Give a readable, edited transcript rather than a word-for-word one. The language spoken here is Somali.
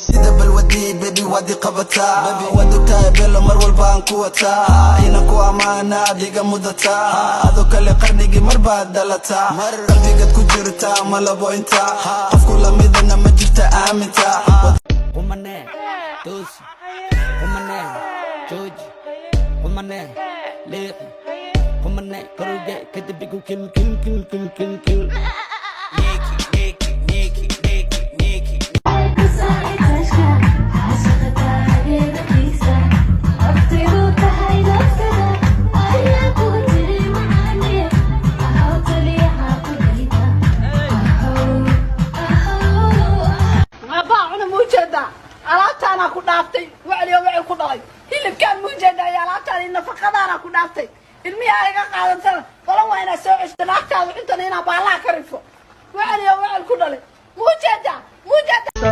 Sida balwadii, baby, waad i qabataa. Baby, waad ogtahay, belo mar walba aan ku wataa, inaan ku ammaana adiga mudataa. Adoo kale qarnigii mar baad dhalataa, qalbigaad ku jirtaa, ma labo intaa, qofku lamidana ma jirta, aaminta. Qumane, toosi. Qumane, jooji. Qumane, leexi. Qumane, karuge, kadib igu kil kil kil kil kil kil. Nicky, Nicky, Nicky, Nicky, Nicky. Caashaqa taageeradiisa waqtigu tahay naftada ayaa kugu tiri macaane ahow taliyaha kudayda ahow ahow. Abbaa, cuna muujeedaa? Alaabtaanaa ku dhaaftay, wacliyo wacil ku dhalay. Hilibkaan muujeedaa iyo alaabtaan iyo nafaqadaanaa ku dhaaftay. Ilmihii aa iga qaadantana balan waa inaad soo ceshto. Naagtaada cuntana inaa baallaha ka rifo. Wacliyo wacil ku dhalay, muujeedaa, muujeedaa?